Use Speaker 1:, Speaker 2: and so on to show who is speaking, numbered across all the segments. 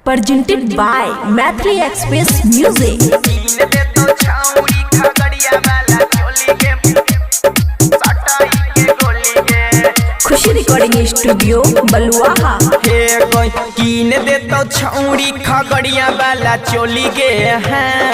Speaker 1: Presented by Maithili Express Music.
Speaker 2: कीन दे तो छौरी खगड़िया वाला चोली गे, सटाई के गोली गे।
Speaker 1: खुशी रिकॉर्डिंग स्टूडियो, बलुआहा।
Speaker 2: हे गई, कीन दे तो छौरी खगड़िया वाला चोली गे। हाँ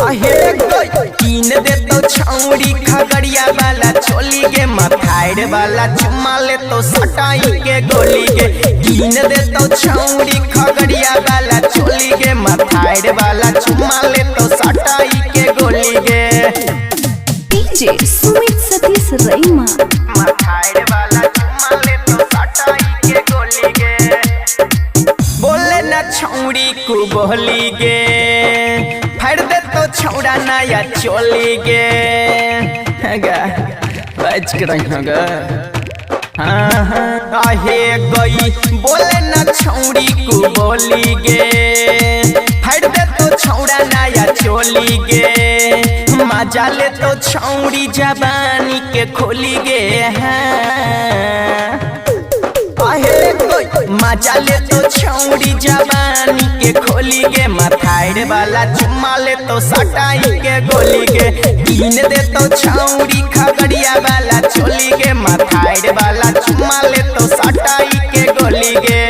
Speaker 2: हे गई, कीन दे तो छौरी खगड़िया वाला चोली गे, मथाइर वाला चुम्मा ले तो सटाई के गोली गे। कीन दे तो छौरी खगड़िया वाला चोली गे, मथाइर वाला चुम्मा ले तो सटाई के गोली गे।
Speaker 3: डीजे सुमित सतीश, रईमा।
Speaker 2: मथाइर वाला चुम्मा ले तो सटाई के गोली गे। बोले ना छौरी को बोली गे, फाड़ दे तो छौड़ा नया चोली गे। गा बच के रही गा। हाँ हाँ, आहे गई, बोले ना छौरी को बोली गे, फाड़ दे तो छौड़ा नया चोली गे। मजा ले तो छौरी जबानी के खोली गे। हाँ आहे गई, मजा ले तो छौरी जवानी के खोली गे, मथाइर वाला चुम्मा ले तो सटाई के गोली गे। कीन दे तो छौरी खगड़िया वाला चोली गे, मथाइर वाला चुम्मा ले तो सटाई के गोली गे।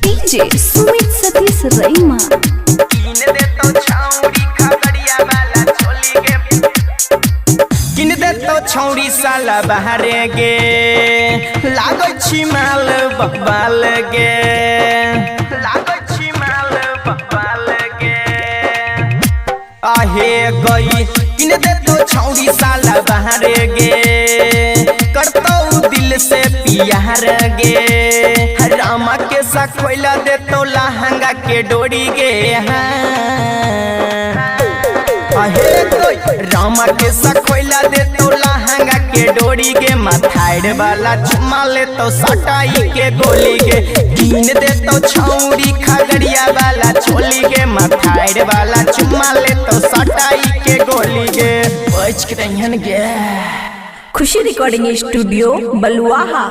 Speaker 3: डीजे सुमित सतीश, रईमा।
Speaker 2: कीन दे तो छौरी खगड़िया वाला चोली गे, किन दे तो छौरी साला बाहरे गे, लागै छी माल बब्बाल गे, लागै छी माल बब्बाल गे। आहे गई, किन दे तो छौरी साला बाहरे गे, करतौ दिल से प्यार गे। रामा के सखोइला दे तो लहंगा के डोरी गे। हाँ आहे गई, रामा के सखोइला दे तो लहंगा के डोरी गे, मथाइर वाला चुम्मा ले तो सटाई के गोली गे। कीन दे तो छौरी खगड़िया वाला चोली गे, मथाइर वाला चुम्मा ले तो सटाई के गोली गे। बच के रहियन गे।
Speaker 1: खुशी रिकॉर्डिंग स्टूडियो, बलुआहा।